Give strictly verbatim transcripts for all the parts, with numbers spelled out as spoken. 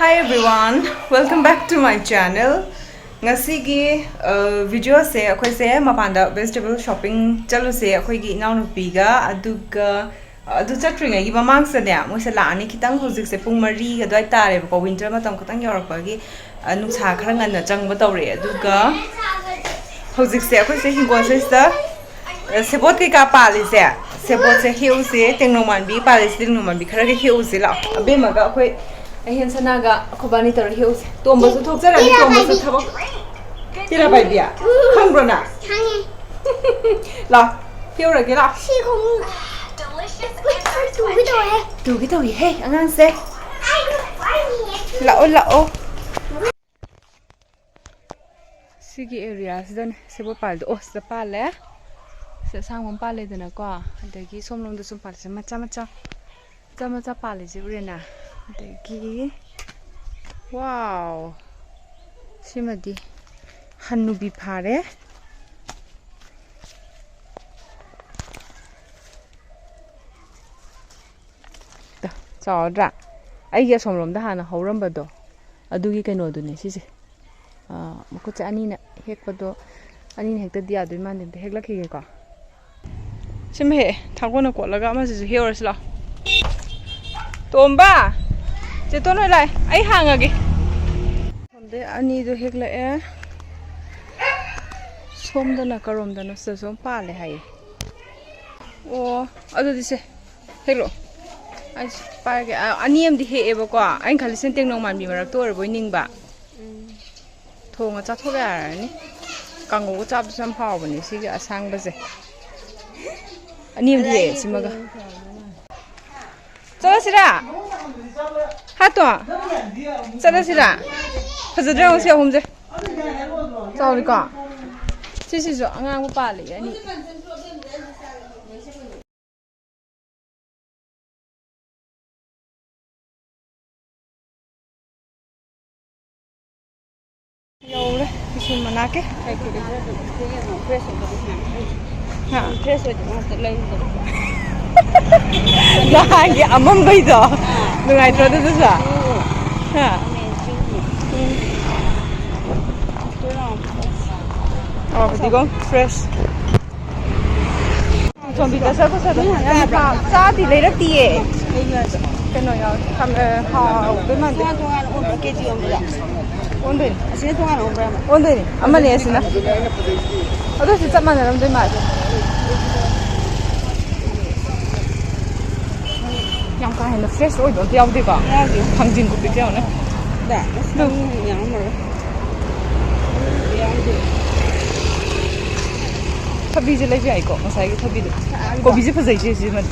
Hi everyone, welcome back to my channel. ꯉꯁꯤꯒꯤ ꯚꯤꯗꯤꯑꯣꯁꯦ ꯑꯩꯈꯣꯏꯁꯦ ꯃꯄꯥꯟꯗ ꯚꯦꯖꯤꯇꯦꯕꯜ ꯁꯣꯞꯄꯤꯡ ꯆꯠꯂꯨꯁꯦ ꯑꯩꯈꯣꯏꯒꯤ ꯏꯅꯥꯎꯅꯨꯄꯤꯒ, ꯑꯗꯨꯒ ꯑꯗꯨ ꯆꯠꯇ꯭ꯔꯤꯉꯩꯒꯤ ꯃꯃꯥꯡꯁꯤꯗꯅꯦ ꯃꯣꯏꯁꯦ ꯂꯥꯛꯑꯅꯤ꯫ ꯈꯤꯇꯪ ꯍꯧꯖꯤꯛꯁꯦ ꯄꯨꯡ ꯃꯔꯤ ꯑꯗꯨꯋꯥꯏ ꯇꯥꯔꯦꯕꯀꯣ, ꯋꯤꯟꯇꯔ ꯃꯇꯝ ꯈꯤꯇꯪ ꯌꯧꯔꯛꯄꯒꯤ꯫ ꯑ, ꯅꯨꯡꯁꯥ ꯈꯔ ꯉꯟꯅ ꯆꯪꯕ ꯇꯧꯔꯛꯑꯦ꯫ ꯑꯗꯨꯒ ꯍꯧꯖꯤꯛꯁꯦ ꯑꯩꯈꯣꯏꯁꯦ ꯍꯤꯡꯒꯣꯜꯁꯤꯗ, ꯑ, ꯁꯦꯕꯣꯠ ꯀꯩꯀꯥ ꯄꯥꯜꯂꯤꯁꯦ, ꯁꯦꯕꯣꯠꯁꯦ ꯍꯦꯛꯎꯁꯦ꯫ ꯇꯦꯡꯅꯧ ꯃꯥꯟꯕꯤ ꯄꯥꯜꯂꯤꯁꯦ, ꯇꯦꯡꯅꯧ ꯃꯥꯟꯕꯤ ꯈꯔꯒ ꯍꯦꯛꯎꯁꯦ ꯂꯥꯛꯑꯣ꯫ ꯑꯕꯦꯝꯃꯒ ꯑꯩꯈꯣꯏ ꯑꯍꯦꯟ ꯁꯅꯥꯒ ꯑꯩꯈꯣꯏꯕꯥꯅꯤ ꯇꯧꯔ ꯍꯦꯛꯎꯁꯦ꯫ ꯇꯣꯝꯕꯁꯨ ꯊꯣꯛꯆꯔꯅꯤ, ꯇꯦꯔꯥ ꯇꯣꯝꯕꯁꯨ ꯄꯥꯏꯕꯤ꯫ ꯊꯕꯛ꯫ ꯇꯦꯔꯥ ꯄꯥꯏꯕꯤ? ꯎꯝ꯫ ꯈꯪꯕ꯭ꯔꯣ ꯅꯪ? ꯈꯪꯉꯦ꯫ ꯂꯥꯛꯑꯣ, ꯍꯦꯛꯎꯔꯒꯦ ꯂꯥꯛꯑꯣ꯫ ꯁꯤ ꯈꯣꯡꯎꯞ꯫ ꯇꯨꯒꯦ ꯇꯧꯋꯦ꯫ ꯇꯨꯒꯦ ꯇꯧꯏ ꯍꯦ ꯑꯉꯥꯡꯁꯦ꯫ ꯂꯥꯛꯑꯣ, ꯂꯥꯛꯑꯣ꯫ ꯁꯤꯒꯤ ꯑꯦꯔꯤꯌꯥꯁꯤꯗꯅꯦ ꯁꯦꯕꯣꯠ ꯄꯥꯜꯂꯤꯗꯣ꯫ ꯑꯣ, ꯁꯤꯗ ꯄꯥꯜꯂꯦ꯫ ꯁꯤꯗ ꯑꯁꯥꯡꯕ ꯑꯃ ꯄꯥꯜꯂꯦꯗꯅꯀꯣ꯫ ꯑꯗꯒꯤ ꯁꯣꯝꯂꯣꯝꯗꯁꯨ ꯄꯥꯜꯂꯤꯁꯦ ꯃꯆꯥ ꯃꯆꯥ꯫ ꯃꯆꯥ ꯃꯆꯥ ꯄꯥꯜꯂꯤꯁꯦ ꯎꯔꯦꯅ꯫ ꯑꯗꯒꯤ, wow! ꯁꯤꯃꯗꯤ ꯍꯟꯅꯨꯕꯤ ꯐꯥꯔꯦ꯫ ꯆꯥꯎꯔꯗ꯭ꯔꯥ? ꯑꯩꯒꯤ ꯑꯁꯣꯝꯂꯣꯝꯗ ꯍꯥꯟꯅ ꯍꯧꯔꯝꯕꯗꯣ, ꯑꯗꯨꯒꯤ ꯀꯩꯅꯣꯗꯨꯅꯦ ꯁꯤꯁꯦ꯫ ꯑꯥ, ꯃꯈꯨꯠꯁꯦ ꯑꯅꯤꯅ ꯍꯦꯛꯄꯗꯣ, ꯑꯅꯤꯅ ꯍꯦꯛꯇꯗꯤ ꯌꯥꯗꯣꯏ ꯃꯥꯟꯗꯦ꯫ ꯑꯝꯇ ꯍꯦꯛꯂꯛꯈꯤꯒꯦꯀꯣ꯫ ꯁꯤꯃ ꯍꯦꯛꯑꯦ, ꯊꯥꯡꯒꯣꯟꯅ ꯀꯣꯠꯂꯒ ꯑꯃꯁꯤꯁꯨ ꯍꯦꯛꯎꯔꯁꯤ ꯂꯥꯛꯑꯣ꯫ ꯇꯣꯝꯕ! ꯆꯦꯇꯣꯟ ꯍꯣꯏ ꯂꯥꯛꯑꯦ, ꯑꯩ ꯍꯥꯡꯉꯒꯦ꯫ ꯑꯗꯩ ꯑꯅꯤꯗꯣ ꯍꯦꯛꯂꯛꯑꯦ꯫ ꯁꯣꯝꯗꯅ ꯀꯔꯣꯝꯗꯅꯣ ꯁꯤꯗꯁꯨ ꯑꯃ ꯄꯥꯜꯂꯦ ꯍꯥꯏꯌꯦ꯫ ꯑꯣ, ꯑꯗꯨꯗꯤ ꯁꯦ, ꯍꯦꯛꯂꯛꯑꯣ꯫ ꯑꯩ ꯁꯤ ꯄꯥꯏꯔꯒꯦ꯫ ꯑ, ꯑꯅꯤ ꯑꯃꯗꯤ ꯍꯦꯛꯑꯦꯕꯀꯣ꯫ ꯑꯩꯅ ꯈꯜꯂꯤꯁꯤꯅ ꯇꯦꯡꯅꯧ ꯃꯥꯟꯕꯤ ꯃꯔꯛꯇ ꯑꯣꯏꯔꯕꯣꯏ ꯅꯤꯡꯕ꯫ ꯎꯝ꯫ ꯊꯣꯡꯉ ꯆꯥꯊꯣꯛ ꯌꯥꯔꯅꯤ꯫ ꯀꯥꯡꯉꯧꯒ ꯆꯥꯕꯁꯨ ꯌꯥꯝ ꯍꯥꯎꯕꯅꯦ ꯁꯤꯒꯤ ꯑꯁꯥꯡꯕꯁꯦ꯫ ꯑꯅꯤ ꯑꯃꯗꯤ ꯍꯦꯛꯑꯦ ꯁꯤꯃꯒ꯫ ꯆꯠꯂꯁꯤꯔꯥ? ꯍꯥꯠꯇꯣ? ꯆꯠꯂꯁꯤꯔꯥ? ꯐꯖꯗ꯭ꯔꯥ ꯌꯦꯡꯉꯣ ꯁꯤ ꯑꯍꯨꯝꯁꯦ? ꯆꯥꯎꯔꯤꯀꯣ? ꯁꯤꯁꯤꯁꯨ ꯑꯉꯥꯡꯕ ꯄꯥꯜꯂꯤ ꯑꯅꯤ꯫ ꯌꯧꯔꯦ ꯄꯤꯁꯨꯝ ꯃꯅꯥꯛꯀꯤ꯫ ꯍꯥ? ꯅꯍꯥꯟꯒꯤ ꯑꯃꯝꯕꯩꯗꯣ ꯅꯨꯡꯉꯥꯏꯇ꯭ꯔꯣ ꯑꯗꯨꯗꯨꯁꯨ? ꯍꯥ? ꯎꯝ꯫ ꯑꯣ, ꯐꯗꯤꯒꯣꯝ fresh꯫ ꯆꯣꯝꯕꯤ ꯆꯠꯁꯦ, ꯆꯠꯁꯦ, ꯆꯠꯁꯦ꯫ ꯌꯥꯝ ꯆꯥꯗ꯭ꯔꯤ, ꯂꯩꯔꯛꯇꯤꯌꯦ꯫ ꯀꯩꯅꯣ ꯌꯥꯎꯔꯦ꯫ ꯈꯥꯃꯦꯟ ꯍꯥꯎꯗꯣꯏ ꯃꯥꯟꯗꯦ꯫ ꯇꯣꯉꯥꯟ ꯇꯣꯉꯥꯟ ꯑꯣꯟꯕ꯭ꯔꯥ, ꯀꯦ ꯖꯤ ꯑꯣꯟꯕ꯭ꯔꯥ? ꯑꯣꯟꯗꯣꯏꯅꯤ꯫ ꯑꯁꯤꯅ ꯇꯣꯉꯥꯟꯅ ꯑꯣꯟꯕ꯭ꯔꯥ? ꯑꯣꯟꯗꯣꯏꯅꯤ꯫ ꯑꯃꯅꯦ ꯑꯁꯤꯅ꯫ ꯑꯗꯨ ꯑꯣꯏꯁꯨ ꯆꯞ ꯃꯥꯟꯅꯔꯝꯗꯣꯏ ꯃꯥꯜꯂꯦ꯫ ꯌꯥꯝ ꯀꯥ ꯍꯦꯟꯅ fresh ꯑꯣꯏꯕ ꯑꯝꯇ ꯌꯥꯎꯗꯦꯀꯣ? ꯌꯥꯎꯗꯦ꯫ ꯊꯥꯡꯖꯤꯡ ꯈꯨꯄꯤꯛꯁꯦ ꯌꯦꯡꯉꯨꯅꯦ꯫ ꯗꯥ, ꯑꯁ, ꯑꯗꯨ ꯊꯥꯡꯖꯤꯡ ꯌꯥꯝꯃꯔꯣꯏ꯫ ꯌꯥꯎꯗꯦ꯫ ꯊꯕꯤꯁꯦ ꯂꯩꯕ ꯌꯥꯏꯀꯣ, ꯉꯁꯥꯏꯒꯤ ꯊꯕꯤꯗꯣ꯫ ꯑꯥ, ꯀꯣꯕꯤꯁꯦ ꯐꯖꯩꯁꯦ ꯁꯤꯃꯗꯤ꯫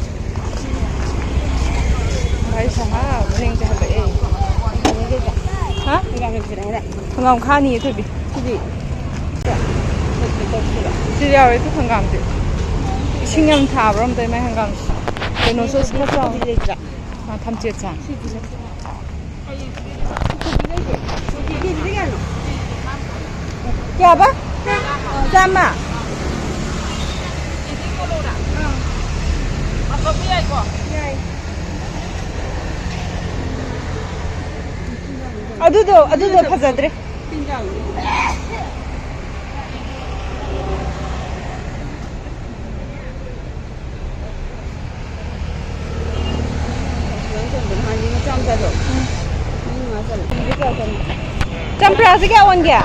ꯚꯥꯏ ꯁꯥꯍꯥ, ꯃꯅꯤꯡꯁꯦ ꯍꯜꯂꯛꯑꯦ꯫ ꯍꯥ? ꯍꯪꯒꯥꯝ ꯂꯩꯇ꯭ꯔꯦ, ꯍꯣꯔꯦꯟ꯫ ꯍꯪꯒꯥꯝ ꯈꯥꯅꯤꯌꯦ ꯊꯣꯏꯕꯤ꯫ ꯁꯤꯗꯤ? ꯁꯤꯗꯤ ꯌꯥꯎꯔꯦ, ꯇꯨ ꯍꯪꯒꯥꯝꯗꯤ꯫ ꯏꯁꯤꯡ ꯌꯥꯝ ꯊꯥꯕ꯭ꯔꯥ ꯑꯝꯇ ꯃꯥꯏ ꯍꯪꯒꯥꯝꯁꯦ꯫ ꯀꯩꯅꯣꯁꯨ ꯈꯔ ꯆꯥꯎ꯫ ꯁꯤꯗꯤ ꯂꯩꯇ꯭ꯔꯥ? ꯑꯥ, ꯊꯝꯆꯦꯠ ꯆꯥ꯫ ꯁꯤꯗꯤ ꯂꯩꯇ꯭ꯔꯥ? ꯀꯦꯖꯤꯗ ꯀꯌꯥꯅꯣ? ꯀꯌꯥꯕ? ꯆꯥꯝꯃ? ꯌꯥꯏ꯫ ꯑꯗꯨꯗꯣ, ꯑꯗꯨꯗꯣ ꯐꯖꯗ꯭ꯔꯦ꯫ ꯆꯝꯄ꯭ꯔꯥꯁꯦ ꯀꯌꯥ ꯑꯣꯟꯒꯦ?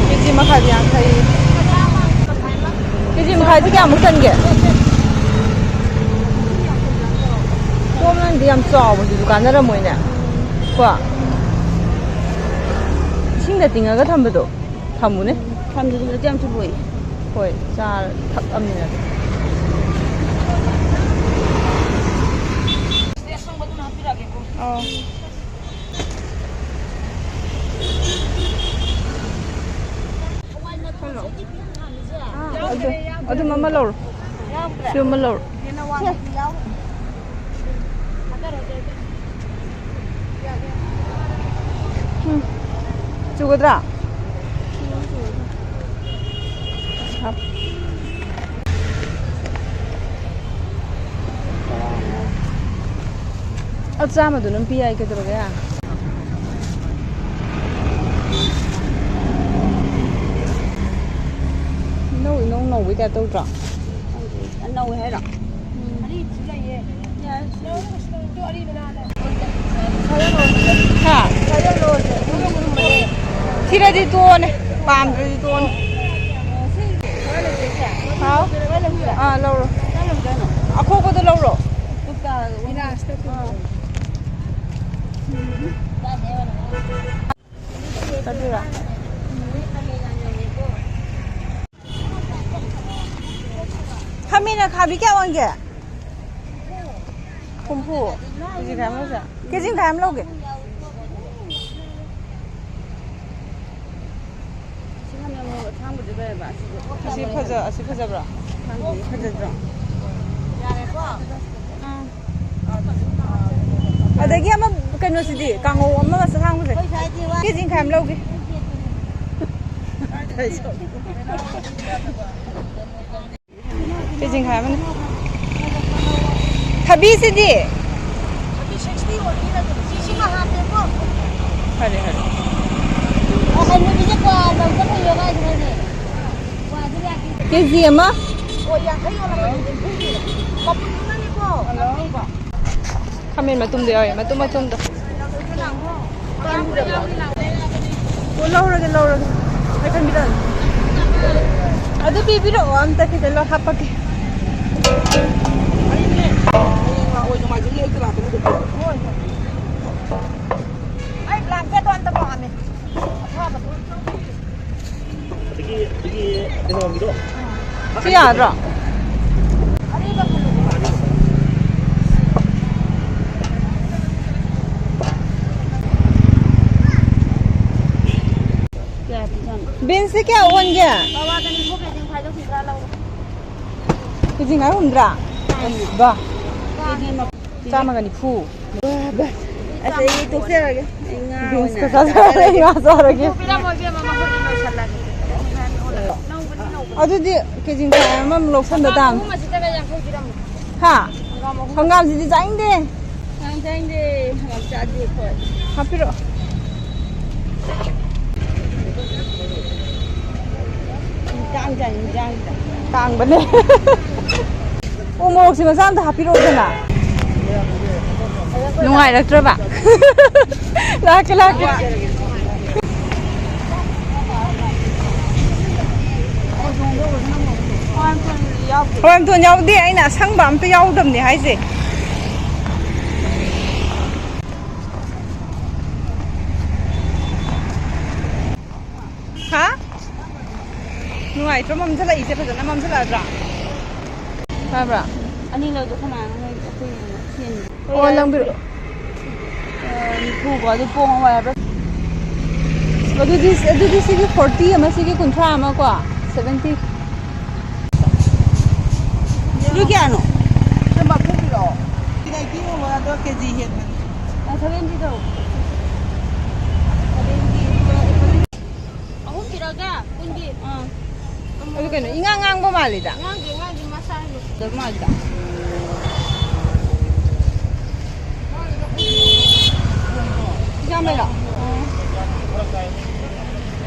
ꯀꯦꯖꯤ ꯃꯈꯥꯏꯗꯤ ꯌꯥꯡꯈꯩ꯫ ꯀꯦꯖꯤ ꯃꯈꯥꯏꯁꯦ ꯀꯌꯥꯃꯨꯛ ꯆꯟꯒꯦ? ꯁꯣꯝꯅꯗꯤ ꯌꯥꯝ ꯆꯥꯎꯕꯁꯤꯁꯨ ꯀꯥꯟꯅꯔꯝꯃꯣꯏꯅꯦ꯫ ꯀꯣ? ꯏꯁꯤꯡꯗ ꯇꯤꯡꯉꯒ ꯊꯝꯕꯗꯣ ꯊꯝꯃꯨꯅꯦ꯫ ꯊꯝꯗ꯭ꯔꯗꯤ ꯌꯥꯝ ꯊꯨꯕꯣꯏ꯫ ꯍꯣꯏ, ꯆꯥꯔ ꯊꯛꯑꯝꯅꯤꯅ꯫ ꯑꯧ꯫ ꯑꯗꯨ, ꯑꯗꯨꯝ ꯑꯃ ꯂꯧꯔꯣ꯫ ꯁꯤ ꯑꯃ ꯂꯧꯔꯣ꯫ ꯎꯝ꯫ ꯆꯨꯒꯗ꯭ꯔꯥ? ꯍꯥꯞ꯫ ꯆꯥꯝꯃꯗꯨ ꯑꯗꯨꯝ ꯄꯤ ꯌꯥꯏ, ꯀꯩꯗꯧꯔꯒꯦ? ꯏꯅꯧ ꯏꯅꯧ ꯅꯧꯕꯩ ꯇꯥꯏꯞ ꯇꯧꯗ꯭ꯔꯣ? ꯅꯧꯋꯦ ꯍꯥꯏꯔꯣ? ꯎꯝ꯫ ꯑꯔꯤꯕꯁꯨ ꯂꯩꯌꯦ꯫ ꯌꯥꯔꯦ꯫ ꯂꯧꯔꯒ ꯁꯤꯗ ꯑꯗꯨ ꯑꯔꯤꯕꯅ ꯍꯥꯜꯂꯦ꯫ ꯍꯥ? ꯊꯤꯔꯗꯤ ꯇꯣꯛꯑꯣꯅꯦ, ꯄꯥꯝꯗ꯭ꯔꯗꯤ ꯇꯣꯛꯑꯣꯅꯦ꯫ ꯍꯥꯎ? ꯑꯥ, ꯂꯧꯔꯣ꯫ ꯑꯈꯣꯛꯄꯗꯣ ꯂꯧꯔꯣ꯫ ꯆꯠꯂꯤꯔꯣ? ꯈꯥꯃꯦꯟ ꯑꯈꯥꯕꯤ ꯀꯌꯥ ꯑꯣꯟꯒꯦ? ꯍꯨꯝꯐꯨ꯫ ꯀꯦꯖꯤ ꯃꯈꯥꯏ ꯑꯃ ꯂꯧꯁꯦ? ꯀꯦꯖꯤ ꯃꯈꯥꯏ ꯑꯃ ꯂꯧꯒꯦ꯫ ꯑꯁꯤ ꯐꯖ-, ꯑꯁꯤ ꯐꯖꯕ꯭ꯔꯣ? ꯐꯖꯗ꯭ꯔꯣ? ꯑꯗꯒꯤ ꯑꯃ ꯀꯩꯅꯣꯁꯤꯗꯤ, ꯀꯥꯡꯉꯧ ꯑꯃ ꯃꯁꯛ ꯍꯥꯡꯕꯁꯦ꯫ ꯀꯦꯖꯤ ꯃꯈꯥꯏ ꯑꯃ ꯂꯧꯒꯦ꯫ ꯀꯦꯖꯤ ꯃꯈꯥꯏ ꯑꯃꯅꯦ꯫ ꯊꯕꯤꯁꯤꯗꯤ? ꯐꯔꯦ, ꯐꯔꯦ꯫ ꯀꯦꯖꯤ ꯑꯃ? ꯈꯥꯃꯦꯟ ꯃꯇꯨꯝꯗꯣ ꯌꯥꯎꯋꯦ, ꯃꯇꯨꯝ ꯃꯇꯨꯝꯗꯣ꯫ ꯑꯣ, ꯂꯧꯔꯒꯦ, ꯂꯧꯔꯒꯦ꯫ ꯑꯩ ꯈꯟꯕꯤꯔꯛꯑꯒꯦ꯫ ꯑꯗꯨ ꯄꯤꯕꯤꯔꯛꯑꯣ, ꯑꯝꯇ ꯈꯤꯇ ꯂꯧ-, ꯍꯥꯞꯄꯛꯀꯦ꯫ ꯑꯩ ꯕ꯭ꯂꯥꯡꯀꯦꯠꯇꯣ ꯑꯝꯇ ꯄꯥꯝꯃꯦ꯫ ꯑꯗꯒꯤ, ꯑꯗꯒꯤ ꯀꯩꯅꯣꯒꯤꯗꯣ꯫ ꯁꯤ ꯌꯥꯗ꯭ꯔꯣ? ꯕꯤꯟꯁꯁꯦ ꯀꯌꯥ ꯑꯣꯟꯒꯦ? ꯀꯦꯖꯤ ꯃꯈꯥꯏ ꯍꯨꯝꯗ꯭ꯔꯥ? ꯑꯁ, ꯕꯥ꯫ ꯆꯥꯝꯃꯒ ꯅꯤꯐꯨ꯫ ꯑꯁ, ꯑꯩ ꯇꯣꯛꯆꯔꯒꯦ꯫ ꯑꯩ ꯉꯥ ꯕꯤꯟꯁꯀ ꯑꯣꯏꯅ ꯆꯥꯖꯔꯒꯦ, ꯆꯥꯖꯔꯒꯦ꯫ ꯉꯥ ꯆꯥꯔꯒꯦ꯫ ꯄꯤꯔꯝꯃꯣ, ꯏꯕꯦꯝꯃ, ꯃꯈꯣꯏꯗꯤ ꯂꯣꯏꯁꯜꯂꯒꯦ꯫ ꯑꯗꯨꯗꯤ ꯀꯦꯖꯤ ꯃꯈꯥꯏ ꯑꯃꯃꯨꯛ ꯂꯧꯁꯟꯕ ꯇꯥꯕꯅꯤ꯫ ꯑꯍꯨꯝ ꯑꯁꯤꯗꯒ ꯌꯥꯡꯈꯩ ꯄꯤꯔꯝꯃꯣ꯫ ꯍꯥ? ꯍꯪꯒꯥꯝ ꯑꯍꯨꯝ꯫ ꯍꯪꯒꯥꯝꯁꯤꯗꯤ ꯆꯥꯅꯤꯡꯗꯦ꯫ ꯆꯥꯅꯤꯡꯗꯦ, ꯍꯪꯒꯥꯝ ꯆꯥꯗꯦ ꯑꯩꯈꯣꯏ꯫ ꯍꯥꯞꯄꯤꯔꯛꯑꯣ꯫ ꯏꯟꯖꯥꯡ ꯆꯥꯅꯤꯡ, ꯏꯟꯖꯥꯡ ꯆꯥꯅꯤꯡ꯫ ꯇꯥꯡꯕꯅꯦ꯫ ꯎ ꯃꯣꯔꯣꯛꯁꯦ ꯃꯆꯥ ꯑꯝꯇ ꯍꯥꯞꯄꯤꯔꯛꯑꯣꯗꯅ꯫ ꯅꯨꯡꯉꯥꯏꯔꯛꯇ꯭ꯔꯕ? ꯂꯥꯛꯀꯦ, ꯂꯥꯛꯀꯦ꯫ ꯍꯋꯥꯏ ꯃꯇꯣꯟ ꯌꯥꯎꯗꯦ, ꯑꯩꯅ ꯑꯁꯪꯕ ꯑꯝꯇ ꯌꯥꯎꯗꯕꯅꯦ ꯍꯥꯏꯁꯦ꯫ ꯍꯥ? ꯅꯨꯡꯉꯥꯏꯇ꯭ꯔꯣ ꯃꯝꯁꯤꯜꯂꯛꯏꯁꯦ? ꯐꯖꯅ ꯃꯝꯁꯤꯜꯂꯛꯑꯗ꯭ꯔꯥ? ꯇꯥꯕ꯭ꯔꯥ? ꯑꯅꯤ ꯂꯧꯗꯣ ꯀꯅꯥꯅꯣ? ꯅꯣꯏ ꯑꯩꯈꯣꯏ ꯐꯦꯟ꯫ ꯑꯣ, ꯂꯪꯕꯤꯔꯛꯑꯣ꯫ ꯑ, ꯅꯤꯐꯨꯀꯣ, ꯑꯗꯨ ꯄꯣꯡ ꯍꯋꯥꯏ ꯍꯥꯏꯕ꯭ꯔꯥ? ꯑꯗꯨꯗꯤ, ꯑꯗꯨꯗꯤ ꯁꯤꯒꯤ ꯐꯣꯔꯇꯤ ꯑꯃ, ꯁꯤꯒꯤ ꯀꯨꯟꯊ꯭ꯔꯥ ꯑꯃ ꯀꯣ, ꯁꯚꯦꯟꯇꯤ꯫ ꯁꯤꯗ ꯀꯌꯥꯅꯣ? ꯁꯤꯗ ꯃꯔꯐꯨ ꯄꯤꯔꯛꯑꯣ꯫ ꯁꯤꯗ ꯑꯩꯠꯇꯤ ꯑꯣꯏꯕ ꯑꯗꯣ ꯀꯦꯖꯤ ꯍꯦꯟꯕꯅꯤ꯫ ꯑ, ꯁꯚꯦꯟꯇꯤ ꯇꯧ꯫ ꯁꯚꯦꯟꯇꯤ꯫ ꯑꯍꯨꯝ ꯄꯤꯔꯛꯑꯒꯦ, ꯀꯨꯟꯒꯤ꯫ ꯑꯥ꯫ ꯑꯗꯨ ꯀꯩꯅꯣ, ꯏꯉꯥꯡ ꯉꯥꯡꯕ ꯃꯥꯜꯂꯤꯗ꯫ ꯉꯥꯡꯗꯦ, ꯉꯥꯡꯗꯦ, ꯃꯁꯥꯒꯤ꯫ ꯑꯗꯨ ꯃꯥꯜꯂꯤꯗ꯫ ꯏꯌꯥꯝꯕꯩꯔꯣ? ꯑꯣ꯫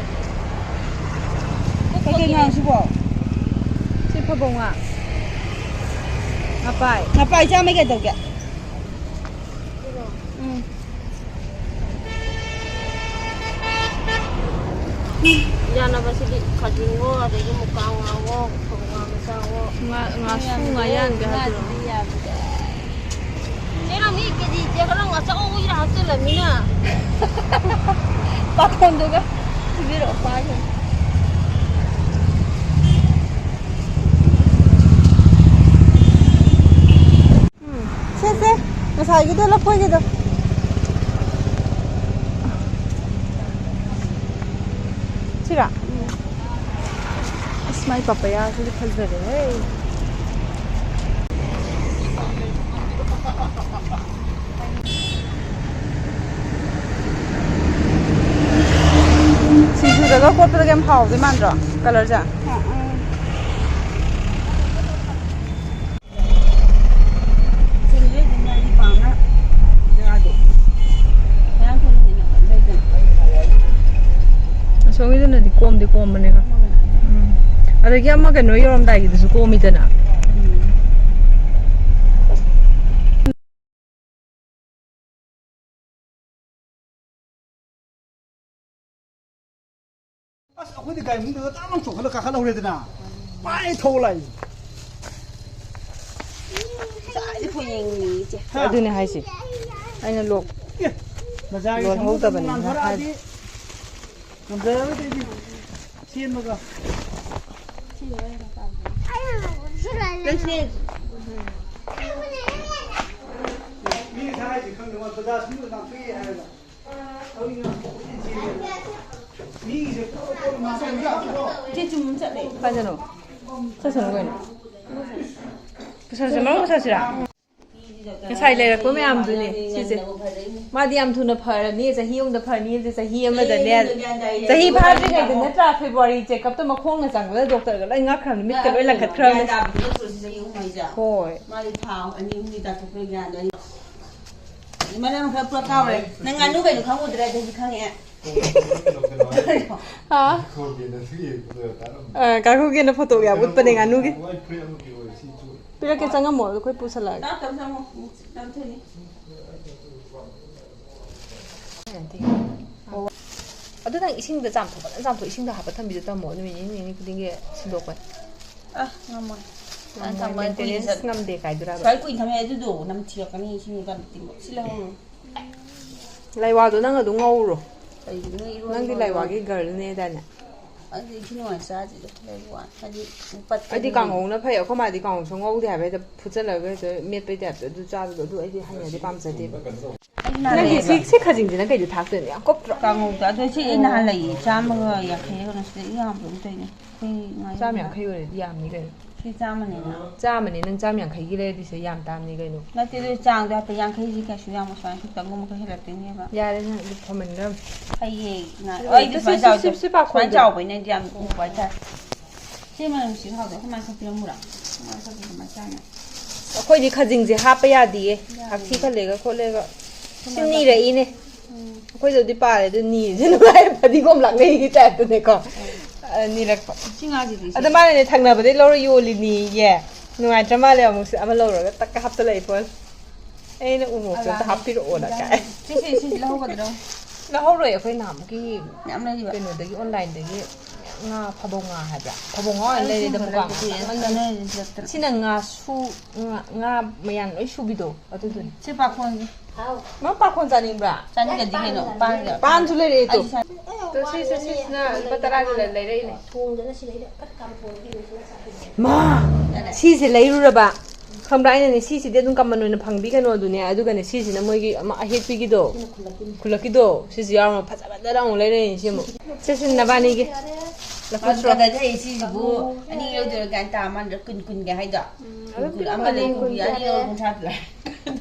ꯀꯩꯀꯩ ꯉꯥꯡꯁꯤꯕꯣ? ꯁꯤ ꯐꯕꯧ ꯉꯥ꯫ ꯉꯄꯥꯏ꯫ ꯉꯄꯥꯏ ꯆꯥꯝꯃ ꯀꯩꯗꯧꯒꯦ? ꯎꯝ꯫ ꯌꯥꯅꯕꯁꯤꯗꯤ ꯈꯥꯖꯤꯡꯉꯣ, ꯑꯗꯒꯤ ꯃꯨꯀꯥ ꯉꯥꯋꯣ, ꯐꯕꯧ ꯉꯥ ꯃꯆꯥꯋꯣ꯫ ꯉꯥ, ꯉꯥꯁꯨ ꯉꯥ ꯌꯥꯟꯒꯦ ꯍꯥꯏꯗꯨꯔꯣ? ꯉꯥꯗꯨꯗꯤ ꯌꯥꯕꯗ꯫ ꯆꯦ ꯔꯥꯃꯤ, ꯀꯦꯖꯤ ꯆꯦ ꯈꯔ ꯉꯥꯆꯧꯕ ꯑꯣꯏꯅ ꯍꯥꯞꯆꯤꯜꯂꯃꯤꯅ꯫ ꯄꯥꯈꯣꯟꯗꯨꯒ ꯄꯤꯕꯤꯔꯛꯑꯣ, ꯄꯥꯈꯣꯟ꯫ ꯎꯝ, ꯁꯦ, ꯁꯦ, ꯉꯁꯥꯏꯒꯤꯗꯣ ꯂꯐꯣꯏꯒꯤꯗꯣ꯫ ꯁꯤꯔꯥ? ꯎꯝ꯫ ꯑꯁ, ꯃꯥꯏ ꯄꯥꯄꯌꯥꯁꯤꯗꯤ ꯐꯖꯔꯦꯍꯦ꯫ ꯁꯤꯡꯖꯨꯗꯒ ꯀꯣꯠꯄꯗꯒ ꯌꯥꯝ ꯍꯥꯎꯗꯣꯏ ꯃꯥꯟꯗ꯭ꯔꯣ, ꯀꯂꯔꯁꯦ? ꯑꯥ, ꯑꯥ꯫ ꯆꯤꯜꯂꯦ ꯑꯗꯨꯝ, ꯑꯩꯗꯤ ꯄꯥꯝꯅ ꯗꯤ ꯀꯣꯝꯕꯅꯦꯕ꯫ ꯎꯝ꯫ ꯑꯗꯒꯤ ꯑꯃ ꯀꯩꯅꯣ ꯌꯧꯔꯝꯗꯥꯏꯒꯤꯗꯨꯁꯨ ꯀꯣꯝꯃꯤꯗꯅ꯫ ꯑꯁ, ꯑꯩꯈꯣꯏꯗꯤ ꯒꯥꯔꯤ ꯃꯅꯨꯡꯗ ꯇꯥꯞ ꯂꯥꯎ ꯆꯣꯡꯈꯠꯂ ꯀꯥꯈꯠꯍꯧꯔꯦꯗꯅ꯫ ꯄꯥꯏ ꯊꯧ ꯂꯥꯛꯏ꯫ ꯉꯁꯥꯏꯗꯤ ꯐꯣꯟ ꯌꯦꯡꯉꯤꯅꯦ ꯏꯆꯦ꯫ ꯍꯥ? ꯑꯗꯨꯅꯦ ꯍꯥꯏꯁꯦ꯫ ꯑꯩꯅ ꯂꯣꯛ ꯑꯦ, ꯕꯖꯥꯔꯒꯤ ꯂꯣꯟꯍꯧꯗꯕꯅꯤ ꯁꯪꯒꯣꯝ ꯍꯥꯏ꯫ ꯉꯝꯖꯔꯔꯣꯏꯗ ꯑꯩꯗꯤ꯫ ꯆꯦꯟꯕꯒ꯫ ꯃꯤ ꯉꯁꯥꯏ ꯍꯥꯏꯁꯦ ꯈꯪꯗꯦ, ꯃꯥ ꯕꯖꯥꯔ ꯁꯨꯝ ꯉꯥꯛꯊꯣꯛꯑꯦ ꯍꯥꯏꯔꯒ꯫ ꯊꯧꯔꯤ ꯉꯥꯛꯊꯣꯛꯄ ꯀꯣꯏꯆꯦꯟ ꯆꯦꯜꯂꯦ꯫ ꯃꯤꯒꯤꯁꯦ ꯄꯣꯠ ꯄꯣꯠ ꯉꯥꯛꯊꯣꯛꯑꯦ꯫ ꯏꯆꯦ ꯆꯨꯝ ꯆꯠꯂꯦ꯫ ꯀꯥꯏꯗꯅꯣ? ꯆꯠꯁꯅꯨ ꯀꯩꯅꯣ꯫ ꯄꯨꯁꯜꯂꯁꯤ, ꯃꯔꯨ ꯄꯨꯁꯜꯂꯁꯤꯔꯥ? ꯉꯁꯥꯏ ꯂꯩꯔꯛꯄ ꯃꯌꯥꯝꯗꯨꯅꯦ ꯁꯤꯁꯦ꯫ ꯃꯥꯗꯤ ꯌꯥꯝ ꯊꯨꯅ ꯐꯔꯅꯤ, ꯆꯍꯤ ꯑꯃꯗ ꯐꯔꯅꯤ, ꯑꯗꯨ ꯆꯍꯤ ꯑꯃꯗꯅꯦ, ꯆꯍꯤ ꯐꯥꯗ꯭ꯔꯤꯉꯩꯗ ꯅꯠꯇ꯭ꯔꯥ, ꯐꯦꯕ꯭ꯔꯨꯋꯥꯔꯤ ꯆꯦꯛꯀꯞꯇ ꯃꯈꯣꯡꯅ ꯆꯪꯕꯗ ꯗꯣꯛꯇꯔꯒ ꯂꯣꯏ ꯉꯛꯈ꯭ꯔꯕꯅꯤ, ꯃꯤꯠꯀ ꯂꯣꯏ ꯂꯪꯈꯠꯈ꯭ꯔꯕꯅꯤ꯫ ꯒ꯭ꯌꯥꯟ ꯇꯥꯕꯗꯨ ꯅꯠꯇ꯭ꯔꯣ ꯁꯤ ꯆꯍꯤ ꯑꯍꯨꯝ ꯍꯥꯏꯁꯦ? ꯍꯣꯏ꯫ ꯃꯥꯗꯤ ꯊꯥ ꯑꯅꯤ ꯑꯍꯨꯝꯗꯤ ꯇꯥꯊꯣꯛꯈ꯭ꯔꯦ ꯒ꯭ꯌꯥꯟ ꯇꯥꯏ꯫ ꯃꯔꯝ ꯈꯔ ꯄꯨꯔꯛ ꯀꯥꯎꯔꯦ꯫ ꯅꯪ ꯉꯥꯅꯨ ꯀꯩꯅꯣ ꯈꯪꯉꯨꯗ꯭ꯔꯦ, ꯑꯗꯩꯗꯤ ꯈꯪꯉꯛꯑꯦ꯫ ꯍꯥ? ꯑ, ꯀꯥꯡꯈꯨꯒꯤꯅ ꯐꯣꯇꯣ ꯀꯌꯥꯝ ꯎꯠꯄꯅꯦ ꯉꯥꯅꯨꯒꯤ꯫ ꯄꯤꯔꯛꯀꯦ, ꯆꯪꯉꯝꯃꯣ, ꯑꯗꯨ ꯑꯩꯈꯣꯏ ꯄꯨꯁꯜꯂꯛꯑꯒꯦ꯫ ꯇꯞ ꯇꯞ ꯆꯪꯉꯣ꯫ ꯅꯝꯊꯣꯏꯅꯤ꯫ ꯑꯗꯨ ꯅꯪ ꯏꯁꯤꯡꯗ ꯆꯥꯝꯊꯣꯛ, ꯐꯖꯅ ꯆꯥꯝꯊꯣꯛ, ꯏꯁꯤꯡꯗ ꯍꯥꯞꯄ ꯊꯝꯕꯤꯗꯣ ꯇꯝꯃꯣ, ꯅꯨꯃꯤꯠ ꯅꯤꯅꯤ, ꯅꯤꯅꯤ ꯈꯨꯗꯤꯡꯒꯤ ꯁꯤꯟꯗꯣꯛꯄ꯫ ꯑ, ꯉꯝꯃꯣꯏ꯫ ꯉꯝꯃꯣꯏ, ꯐꯖꯅ ꯊꯝꯕ ꯀꯨꯏꯅ maintenance ꯆꯠ-, ꯉꯝꯗꯦ ꯀꯥꯏꯗꯨꯔꯥꯕ? ꯁ꯭ꯋꯥꯏ ꯀꯨꯏꯅ ꯊꯝꯃꯦ ꯑꯗꯨꯗꯣ ꯅꯝꯊꯤꯔꯛꯀꯅꯤ, ꯏꯁꯤꯡ ꯕꯥꯜꯇꯤꯟ ꯁꯤ ꯂꯧꯍꯧꯔꯣ꯫ ꯂꯥꯏꯋꯥꯗꯣ ꯅꯪ ꯑꯗꯨꯝ ꯉꯧꯔꯣ꯫ ꯀꯩꯒꯤꯅꯣ ꯏꯔꯣꯟ ꯅꯪꯗꯤ ꯂꯣꯟ ꯂꯥꯏꯋꯥꯒꯤ ꯂꯣꯟ꯫ Girlꯅꯦꯗꯥꯏꯅꯦ? ꯑꯗꯨ ꯏꯟꯊꯤ ꯅꯨꯡꯉꯥꯏ ꯆꯥꯗ꯭ꯔꯤꯗꯣ ꯂꯩꯕ ꯋꯥꯅꯤ꯫ ꯍꯥꯏꯗꯤ ꯄꯠꯄꯅꯤꯅ꯫ ꯑꯩꯗꯤ ꯀꯥꯡꯍꯧꯅ ꯐꯩ꯫ ꯑꯩꯈꯣꯏ ꯃꯥꯗꯤ ꯀꯥꯡꯍꯧꯁꯨ ꯉꯧꯗꯦ ꯍꯥꯏꯕ, ꯍꯦꯛꯇ ꯐꯨꯠꯆꯜꯂꯒ ꯍꯦꯛꯇ ꯃꯦꯠꯄꯩ typeꯇ ꯑꯗꯨ ꯆꯥꯕꯗꯣ, ꯑꯗꯨ ꯑꯩꯗꯤ ꯍꯩꯅꯗꯦ, ꯄꯥꯝꯖꯗꯦꯕ꯫ ꯑꯩ ꯅꯍꯥꯟ ꯅꯪꯒꯤ ꯂꯩꯌꯦꯕ꯫ ꯁꯤ, ꯁꯤ ꯈꯥꯖꯤꯡꯁꯤꯅ ꯀꯩꯗ ꯊꯥꯛꯇꯣꯏꯅꯣ? ꯌꯥꯝ ꯀꯨꯞꯇ꯭ꯔꯣ? ꯀꯥꯡꯍꯧꯗ꯫ ꯑꯗꯣ ꯁꯤ ꯑꯩ ꯅꯍꯥꯟ ꯂꯩꯌꯦ, ꯆꯥꯝꯃꯒ ꯌꯥꯡꯈꯩꯔ ꯀꯩꯅꯣ ꯁꯤꯗ ꯏꯌꯥꯝꯕ ꯑꯃ ꯇꯧꯔꯤꯅꯦ꯫ ꯑꯩꯈꯣꯏ ꯉꯥ ꯆꯥꯝ ꯌꯣꯟꯕ꯫ ꯌꯥꯡꯈꯩ ꯑꯣꯏꯔꯗꯤ ꯌꯥꯝꯅꯤ ꯀꯩꯅꯣ꯫ ꯁꯤ ꯆꯥꯝꯃꯅꯤꯅ꯫ ꯆꯥꯝꯃꯅꯤ, ꯅꯪ ꯆꯥꯝ ꯌꯥꯡꯈꯩꯒꯤ ꯂꯩꯔꯗꯤ ꯁꯤꯗ ꯌꯥꯝ ꯇꯥꯡꯅꯤ ꯀꯩꯅꯣ꯫ ꯅꯠꯇꯦ, ꯑꯗꯨ ꯆꯥꯡꯗꯣ ꯍꯥꯏꯐꯦꯠ ꯌꯥꯡꯈꯩꯁꯤ ꯀꯩꯁꯨ ꯌꯥꯝ ꯁꯨꯃꯥꯏꯅ ꯈꯤꯇꯪꯒꯨꯝꯕ ꯈꯔ ꯍꯦꯜꯂꯛꯇꯣꯏꯅꯦꯕ꯫ ꯌꯥꯔꯦ, ꯅꯪ ꯑꯗꯨ ꯊꯝꯃꯟꯈ꯭ꯔꯕꯅꯤ꯫ ꯍꯌꯦꯡ ꯉꯥ-, ꯁꯤ, ꯑꯩꯗꯤ ꯁꯤ, ꯁꯨꯃꯥꯏꯅ ꯁꯤ, ꯆꯥꯎ-, ꯁꯤ, ꯁꯤ ꯄꯥꯈꯣꯟꯗꯣ꯫ ꯁꯨꯃꯥꯏꯅ ꯆꯥꯎꯕꯩꯅꯦ ꯑꯩꯗꯤ ꯌꯥꯝ ꯎꯕ ꯍꯥꯏꯇꯥꯔꯦ꯫ ꯁꯤ ꯃꯅꯝ ꯅꯨꯡꯁꯤꯕ ꯍꯥꯎꯗꯣ ꯑꯩꯈꯣꯏ ꯃꯥꯅ ꯈꯔ ꯄꯤꯔꯝꯃꯨꯔꯥ? ꯑꯩꯈꯣꯏ ꯃꯥꯅ ꯈꯔ ꯄꯤꯔꯝꯃ ꯆꯥꯅꯤ꯫ ꯑꯩꯈꯣꯏꯗꯤ ꯈꯖꯤꯡꯁꯦ ꯍꯥꯞꯄ ꯌꯥꯗꯤꯌꯦ꯫ ꯌꯥꯗꯤꯌꯦ꯫ ꯍꯥꯛꯊꯤ ꯈꯜꯂꯦꯒ ꯈꯣꯠꯂꯦꯒ꯫ ꯁꯤ ꯅꯤꯔꯛꯏꯅꯦ꯫ ꯎꯝ꯫ ꯑꯩꯈꯣꯏꯗꯗꯤ ꯄꯥꯔꯦ ꯑꯗꯨ ꯅꯤꯔꯤꯁꯦ ꯅꯨꯡꯉꯥꯏꯔꯦ, ꯐꯗꯤꯒꯣꯝ ꯂꯥꯛꯅꯩꯒꯤ typeꯇꯅꯦꯀꯣ꯫ ꯎꯝ꯫ ꯑꯅꯤꯔꯛ꯫ ꯁꯤ ꯉꯥꯁꯤꯗꯤ ꯁꯤ꯫ ꯑꯗꯣ ꯃꯥꯅꯅꯦ ꯊꯪꯅꯕꯗꯩ ꯂꯧꯔ ꯌꯣꯜꯂꯤꯅꯤꯌꯦ꯫ ꯅꯨꯡꯉꯥꯏꯇ꯭ꯔ ꯃꯥꯜꯂꯦ, ꯑꯃꯨꯛꯁꯨ ꯑꯃ ꯂꯧꯔꯒ ꯇꯛꯀ ꯍꯥꯞꯆꯜꯂꯛꯏ ꯄꯣꯠ꯫ ꯑꯩꯅ ꯎ ꯃꯣꯔꯣꯛꯇꯣ ꯑꯝꯇ ꯍꯥꯞꯄꯤꯔꯛꯑꯣꯅ ꯀꯥꯏ꯫ ꯁꯤ, ꯁꯤ, ꯁꯤ ꯂꯧꯍꯧꯒꯗ꯭ꯔꯣ? ꯂꯧꯍꯧꯔꯣꯏ, ꯑꯩꯈꯣꯏ ꯅꯍꯥꯟꯃꯨꯛꯀꯤ ꯌꯥꯝ ꯂꯩꯔꯤꯕ꯫ ꯀꯩꯅꯣꯗꯒꯤ, online-ꯗꯒꯤ ꯉꯥ, ꯐꯕꯧ ꯉꯥ ꯍꯥꯏꯕ꯭ꯔꯥ? ꯐꯕꯧ ꯉꯥ ꯑꯣꯏꯅ ꯑꯩ ꯂꯩꯔꯦꯗ, ꯁꯤꯒꯨꯝꯕ ꯃꯨꯀꯥ ꯂꯩꯕꯗꯤ ꯉꯥ ꯌꯥꯝ ꯆꯥꯃꯟꯗꯅ꯫ ꯀꯥꯟꯅꯔꯗꯤ ꯂꯩꯔꯛꯇ꯭ꯔꯦ꯫ ꯁꯤꯅ ꯉꯥꯁꯨ, ꯉꯥ, ꯉꯥ ꯃꯌꯥꯟ ꯂꯣꯏ ꯁꯨꯕꯤꯗꯣ ꯑꯗꯨꯗꯨꯅꯤ꯫ ꯁꯤ ꯄꯥꯈꯣꯟꯁꯦ꯫ ꯃꯥ ꯄꯥꯈꯣꯟ ꯆꯥꯅꯤꯡꯕ꯭ꯔꯥ? ꯆꯥꯅꯤꯡꯗꯗꯤ ꯀꯩꯅꯣ, ꯄꯥꯟꯒ꯫ ꯄꯥꯟꯁꯨ ꯂꯩꯔꯛꯑꯦ ꯇꯨ꯫ ꯑꯩꯁꯨ ꯆꯥꯅꯤꯡ-꯫ ꯇꯨ, ꯁꯤꯁꯦ, ꯁꯤꯁꯤꯅ ꯂꯨꯄꯥ ꯇꯔꯥꯒꯤ ꯂꯩꯔꯛꯏꯅꯦ꯫ ꯊꯣꯡꯗꯅ ꯁꯤꯗꯩꯗ ꯐꯠ ꯀꯥꯝꯊꯣꯛꯑꯒ ꯁꯤꯗ ꯆꯥꯕꯤꯔꯣ꯫ ꯃꯥ! ꯁꯤꯁꯦ ꯂꯩꯔꯨꯔꯕ꯫ ꯈꯪꯕ꯭ꯔꯥ? ꯑꯩꯅꯅꯦ, ꯁꯤꯁꯤꯗꯤ ꯑꯗꯨꯝ ꯀꯃꯟ ꯑꯣꯏꯅ ꯐꯪꯕꯤ ꯀꯩꯅꯣꯗꯨꯅꯦ, ꯑꯗꯨꯒꯅꯦ, ꯁꯤꯁꯤꯅ ꯃꯣꯏꯒꯤ ꯑꯃ ꯑꯍꯦꯛꯄꯤꯒꯤꯗꯣ꯫ ꯁꯤꯅ ꯈꯨꯜꯂꯛꯀꯤꯅꯦ꯫ ꯈꯨꯜꯂꯛꯀꯤꯗꯣ꯫ ꯁꯤꯁꯤ ꯌꯥꯎꯔꯝꯃ ꯐꯖ ꯐꯖꯅ ꯑꯃꯨꯛ ꯂꯩꯔꯛꯏꯅꯦ ꯁꯤ ꯑꯃꯨꯛ꯫ ꯁꯤꯁꯤ ꯅꯕꯥꯅꯤꯒꯤ꯫ ꯂꯐꯨ ꯁꯣꯔꯣꯛ꯫ ꯀꯗꯥꯏꯗ ꯍꯩ ꯁꯤꯁꯤꯕꯨ ꯑꯅꯤ ꯂꯧꯗꯣꯏꯔꯣ ꯒ꯭ꯌꯥꯟ ꯇꯥ ꯃꯥꯟꯗ꯭ꯔꯦ꯫ ꯀꯨꯟ ꯀꯨꯟꯒ ꯍꯥꯏꯗꯣ꯫ ꯎꯝ, ꯑꯗꯨꯝ ꯀꯨꯟ ꯀꯨꯟ ꯑꯃ ꯂꯩ, ꯀꯨꯟ ꯀꯨꯟ ꯑꯅꯤ ꯂꯧꯔ ꯀꯨꯟꯊ꯭ꯔꯥ ꯄꯤꯔꯣ꯫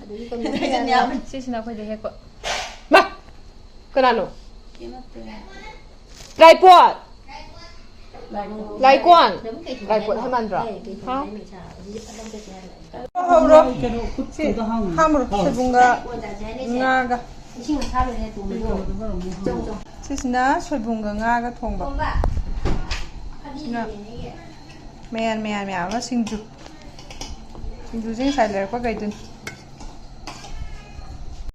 ꯑꯗꯒꯤ ꯀꯩꯅꯣ ꯁꯤꯁꯤꯅ ꯑꯩꯈꯣꯏꯗ ꯍꯦꯛꯄ꯫ ꯃꯥ! ꯀꯅꯥꯅꯣ? ꯇ꯭ꯔꯥꯏꯄꯣꯠ! ꯂꯥꯏꯀꯣꯟ! ꯂꯥꯏꯀꯣꯠ ꯍꯥꯏ ꯃꯥꯟꯗ꯭ꯔꯣ? ꯍꯥꯎ꯫ ꯍꯧꯔꯣ꯫ ꯁꯤ ꯍꯥꯝꯃꯨꯔꯣ, ꯁꯣꯏꯕꯨꯝꯒ ꯉꯥꯒ꯫ ꯁꯤꯁꯤꯅ ꯁꯣꯏꯕꯨꯝꯒ ꯉꯥꯒ ꯊꯣꯡꯕ꯫ ꯁꯤꯅ ꯃꯌꯥꯟ ꯃꯌꯥꯟ ꯃꯌꯥꯝ ꯑꯃ ꯁꯤꯡꯖꯨ꯫ ꯁꯤꯡꯖꯨꯁꯦ ꯉꯁꯥꯏ ꯂꯩꯔꯛꯄ ꯀꯩꯗꯨꯅꯤ꯫